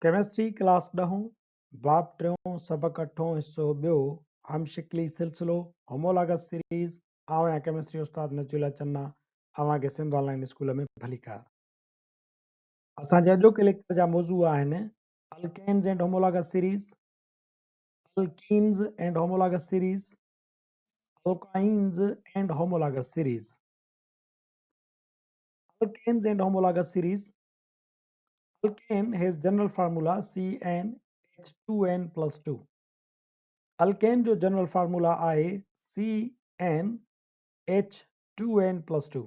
Chemistry class ڏهون، باب ٽيون، سبق اٺون، حصو ٻيو، هم شڪلي سلسلو، Homologous Series، آئون آهيان ڪيمسٽري استاد نجي الله چنا، اوهان کي سنڌ آن لائين اسڪول ۾ ڀليڪار. اسان جي اڄوڪي ليڪچر جا موضوع آهن، alkanes and homologous series, alkenes and homologous series, alkynes and homologous series. Alkanes and homologous series, Alkane has general formula CnH2n plus 2. Alkane جو جنرل فارمولا آهي CnH2n plus 2.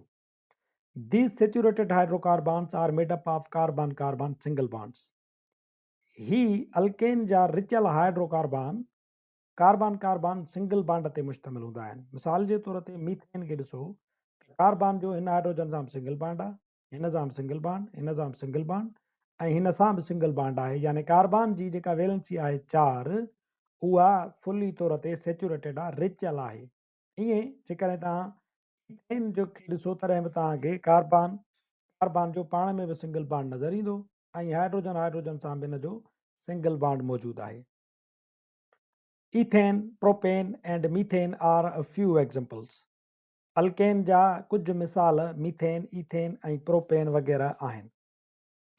These saturated hydrocarbons are made up of carbon-carbon single bonds. هي الڪين جا رچيل hydrocarbon carbon carbon single bond تي مشتمل هوندا آهن. مثال جي طور تي ميٿين کي ڏسو ته ڪاربان جو هن هائيڊروجن سان به سنگل بانڊ آهي، هن سان به سنگل بانڊ، هن سان به سنگل بانڊ ۽ هن سان به سنگل بانڊ آهي يعني ڪاربان جي جيڪا ويلنسي آهي چار اها فلي طور تي سيچوريٽيڊ آهي، رچيل آهي. ائين جيڪڏهن توهان ايٿين جو کي ڏسو تڏهن به توهان کي ڪاربان ڪاربان جو پاڻ ۾ به سنگل بانڊ نظر ايندو ۽ هائيڊروجن هائيڊروجن سان به ان جو سنگل بانڊ موجود آهي. Ethane, propane and methane are a few examples. Alkane جا ڪجهه مثال ميٿين، ايٿين ۽ پروپين وغيره آهن.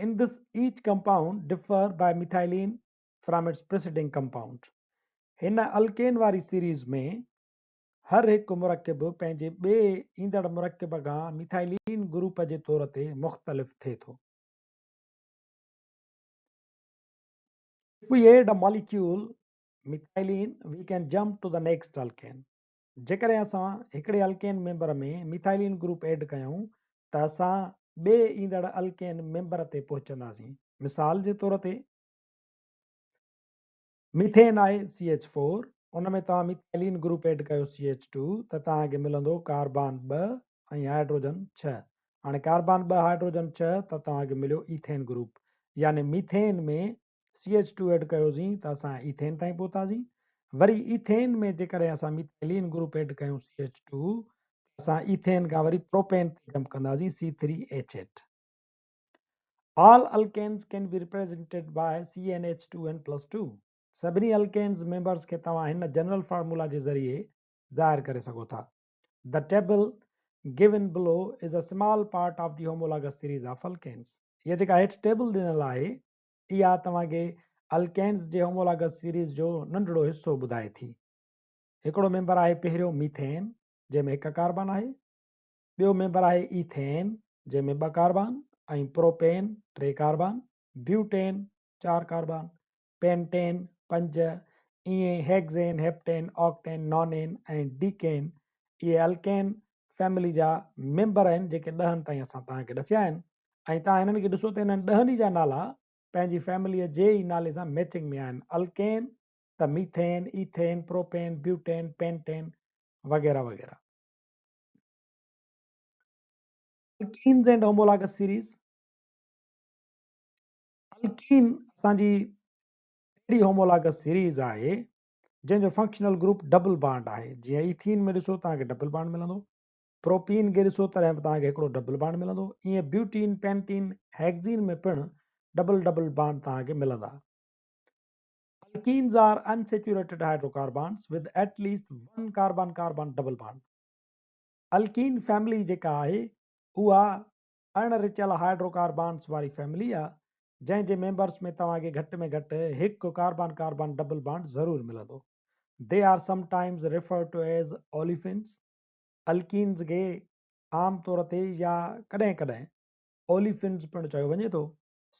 In this each compound differ by methylene from its preceding compound. هن الڪين واري سيريز ۾ هر هڪ مرڪب پنهنجي ٻئي ايندڙ مرڪب کان ميٿائلين گروپ جي طور تي مختلف ٿئي ٿو. If we add a molecule methylene we can jump to the next alkane. جيڪڏهن اسان هڪڙي الڪين ميمبر ۾ ميٿائلين گروپ ايڊ ڪيون ته اسان ٻئي ايندڙ الڪين ميمبر تي پهچنداسين. مثال جي طور تي ميٿين آهي سي ايڇ فور ان ۾ توهان ميٿائلين گروپ ايڊ ڪيو سي ايڇ ٽو ته توهان کي ملندو ڪاربان ٻه ۽ هائيڊروجن ڇهه. هاڻي ڪاربان ٻه هائيڊروجن ڇهه ته توهان کي مليو ايٿين گروپ يعني methane ۾ C H two add ڪيوسين ته اسان ايٿين تائين پهتاسين. وري ايٿين ۾ جيڪڏهن اسان ميٿائلين گروپ ايڊ ڪيون سي ايڇ ٽو ته اسان ايٿين کان وري پروپين تي جمپ ڪنداسين C three H eight. All alkanes can be represented by C N H two N plus two. سڀني الڪينز ميمبرز کي توهان هن جنرل فارمولا جي ذريعي ظاهر ڪري سگهو ٿا. The table given below is a small part of the homologous series of alkanes. هيء جيڪا هيٺ ٽيبل ڏنل آهي، اها توهان کي الڪينز جي هومولاگس سيريز جو ننڍڙو حصو ٻڌائي ٿي. هڪڙو ميمبر آهي پهريون ميٿين، جنهن ۾ هڪ ڪاربان آهي. ٻيو ميمبر آهي ايٿين، جنهن ۾ ٻه ڪاربان ۽ پروپين، ٽي ڪاربان، بيوٽين، چار ڪاربان، پينٽين، پنج، ائين هيگزين، هيپٽين، آڪٽين، نونين ۽ ڊيڪين اهي الڪين فيملي جا ميمبر آهن جيڪي ڏهن تائين اسان توهان کي ڏسيا آهن ۽ توهان هنن کي ڏسو ته انهن ڏهن ئي جا نالا پنهنجي فيمليء جي ئي نالي سان ميچنگ ۾ آهن الڪين ته ميٿين، ايٿين، پروپين، بيوٽين، پينٽين وغيره وغيره. Alkenes and homologous series. Alkene اسان جي اهڙي هومولاگس سيريز آهي جنهن جو فنڪشنل گروپ ڊبل بانڊ آهي جيئن ايٿين ۾ ڏسو توهان کي ڊبل بانڊ ملندو پروپين کي ڏسو تڏهن به توهان کي هڪڙو ڊبل بانڊ ملندو ائين بيوٽين پينٽين هيگزين ۾ پڻ ڊبل ڊبل بانڊ توهان کي ملندا Alkenes are unsaturated hydrocarbons with at least one carbon-carbon double bond. Alkene family جيڪا آهي اها اڻ رچيل هائيڊروڪاربانس واري فيملي آ، جنهن جي ميمبرس ۾ توهان کي گهٽ ۾ گهٽ هڪ ڪاربان ڪاربان ڊبل بانڊ ضرور ملندو. They are sometimes referred to as olefins. Alkenes کي عام طور تي يا ڪڏهن ڪڏهن اوليفنز پڻ چيو وڃي ٿو.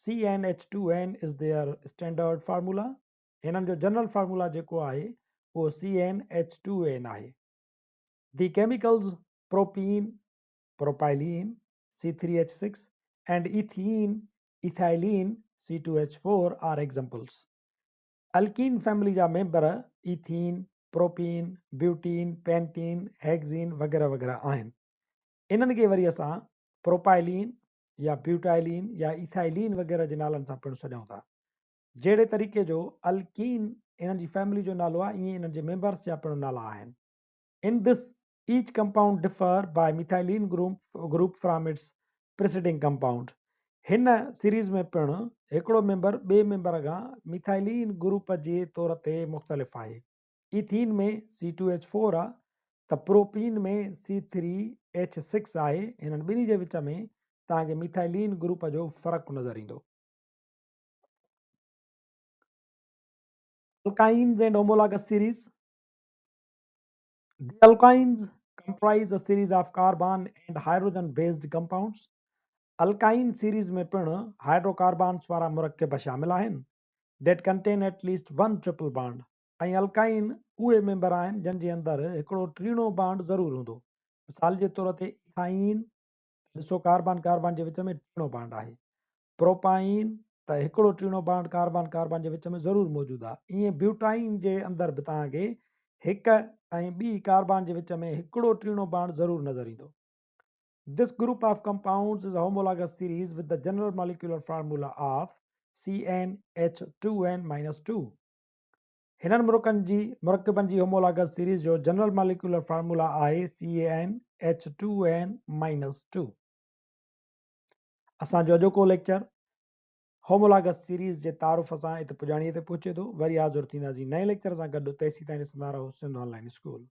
CnH2n is their standard formula. هنن جو جنرل فارمولا جيڪو آهي اهو CnH2n آهي. The chemicals propene, propylene, C three H six, and ethene, ethylene, C two H four, are examples. Alkene family جا member ethene, propene, butene, pentene, hexene وغيره وغيره آهن. انهن کي وري اسان پروپائلين يا بيوٽائلين يا ايٿائلين وغيره جي نالن سان پڻ سڏيون ٿا. جهڙي طريقي جو الڪين انهن جي فيملي جو نالو آهي ائين انهن جي ميمبرس جا پڻ نالا آهن. In this each compound differ by methylene group from its preceding compound. هن سيريز ۾ پڻ هڪڙو ميمبر ٻئي ميمبر کان ميٿائلين گروپ جي طور تي مختلف آهي. Ethene ۾ C two H four آ ته پروپين ۾ سي ٿري ايڇ سڪس آهي. هنن ٻنهي جي وچ ۾ توهان کي ميٿائلين گروپ جو فرق نظر ايندو. Alkynes and homologous series, The alkynes comprise a series of carbon and hydrogen based compounds. Alkyne series ۾ پڻ هائڊروڪاربانس وارا مرڪب شامل آهن that contain at least one triple bond ۽ alkyne اهي ميمبر آهن جن جي اندر هڪڙو ٽيڻو بانڊ ضرور هوندو. مثال جي طور تي ايٿائين ته ڏسو ڪاربان ڪاربان جي وچ ۾ ٽيڻو بانڊ آهي. پروپائين ته هڪڙو ٽيڻو بانڊ ڪاربان ڪاربان جي وچ ۾ ضرور موجود آهي. ائين بيوٽائين جي اندر به توهان کي هڪ ۽ ٻي ڪاربان جي وچ ۾ هڪڙو ٽيڻو بانڊ ضرور نظر ايندو. This group of compounds is a homologous series with the general molecular formula of CnH2n-2. هنن مرڪن جي مرڪبن جي هومولاگس سيريز جو جنرل ماليڪيولر فارمولا آهي CnH2n-2. اسان جو اڄوڪو ليڪچر هومولاگس سيريز جي تعارف سان ات پڄاڻيء تي پهچي ٿو. وري حاضر ٿينداسين نئين ليڪچر سان گڏ، تيسيتائين ڏسندا رهو سنڌ آن لائين اسڪول.